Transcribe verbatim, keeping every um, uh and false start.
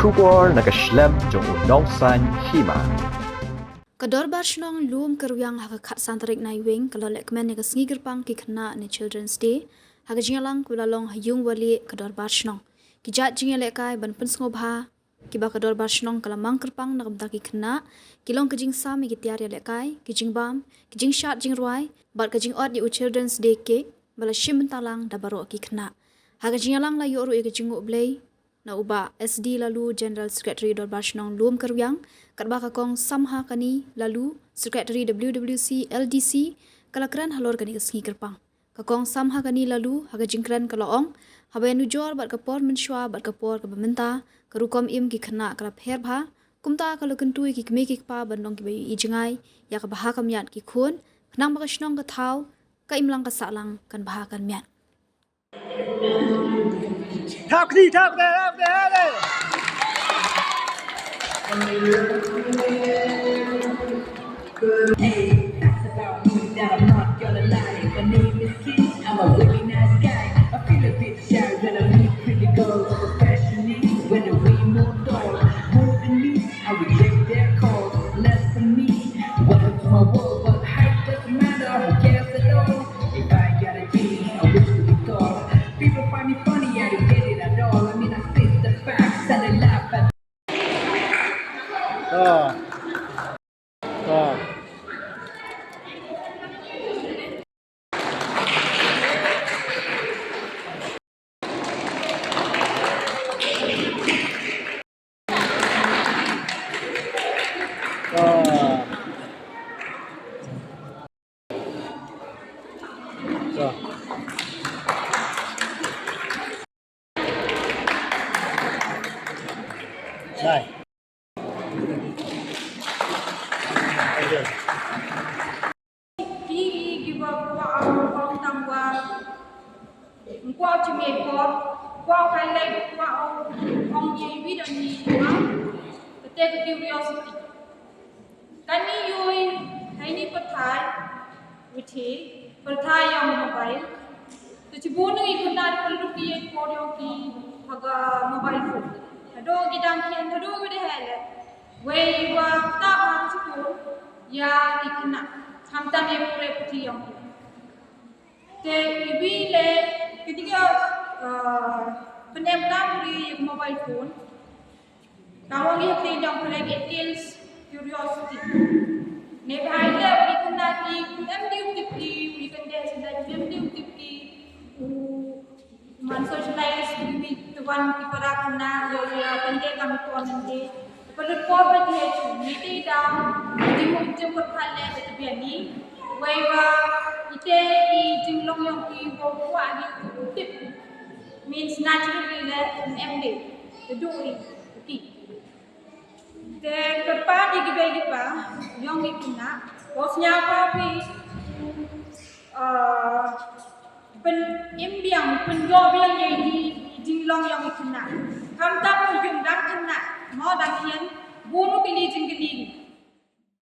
Khubor na ka shlem jong u nongsan hima. Ka Dorbar Shnong Lum Kyrwiang ha ka khatsan tarik Naiwieng ka la lehkmen ïa ka sngi kyrpang ki khynnah ne Children's Day ha ka jingïalang kaba la long ha Ïungwalieh ka Dorbar Shnong. Ki jait jingïalehkai ban pynsngewbha kiba ka Dorbar Shnong ka la mang kyrpang na ka bynta ki khynnah ki long ka jingsam ïa ki tiar ïalehkai, ki jingbam, ki jingshad jingrwai bad ka jingot ïa u Children's Day Cake ba la shim bynta lang da baroh ki khynnah. Ha ka jingïalang la ïoh ruh ïa ka jingnguh blei na u Bah S D Laloo, General Secretary Dorbar Shnong Lum Kyrwiang, katba ka Kong Samhakani Laloo, Secretary W W C L D C, ka la kren halor kane ka sngi kyrpang. Ka Kong Samhakani Laloo ha ka jingkren ka la ong, haba ïanujor bad ka por mynshuwa bad ka por kaba mynta, ka rukom im ki khynnah ka la pher bha. Kumta ka la kyntu ïa ki kmie ki kpa ban long kiba ïohi jngai ïa ka bha ka miat ki khun, khnang ba ka shnong ka thaw, ka imlang ka sahlang kan bha kan miat. Thap kri, thap kri, thap kri, thap kri. Hey, facts about me that I'm not gonna lie. My name is King, I'm a really nice guy. I feel a bit shy when I meet pretty girls, especially when they weigh more tall, more than me. I reject their calls, less than me. Welcome to my world, but height doesn't matter. Who cares at all? If I got a G, I wish to be tall. People find me funny, I don't get it at all. I mean, I spit the facts and they laugh at Ki, ki ba kwah, kwah tang ba kwah jingmut, kwah kai lai, kwah ong ye wi da ni ma. Kata ka curiosity. Kane ïohi ha ini pyrthei, withi, pyrthei ïa mobile. Te shibun ngi kynda pynlut ïa por ïa ki ha ka mobile phone. Haduh ki dang khian, haduh ki dang hele. Wei wa ta ha shibun ïa ki khynnah. Khamtam ïa pule puthi ïa ki. Te iwi le kiti ka, uh, pynem kam ri ïa mobile phone. Ka ong ïa te dang pule ki teens curiosity. Ne bha ïa le wi kynda ki em diu tip ki, wi kynda senda em diu tip ki. U man socialize wi te wan ki para khynnah ïa ïa kynda kam ton nde. Ka lut por ba ki ïa chu, ngi te da, ngi mut jingmut pha le te biang ni. Wei wa ite i jinglong ïong ki wa wa ni tip. Means naturally le em de. Te du i ki. Te kyrpad ïa ki bei ki pa ïong ki khynnah. Bos nya pa pi. Ah, pyn im biang, pynjop biang ïa i jinglong ïong i khynnah. Khamtam u ïong dang khynnah, mo dang ïeng, bun u kylli jingkylli.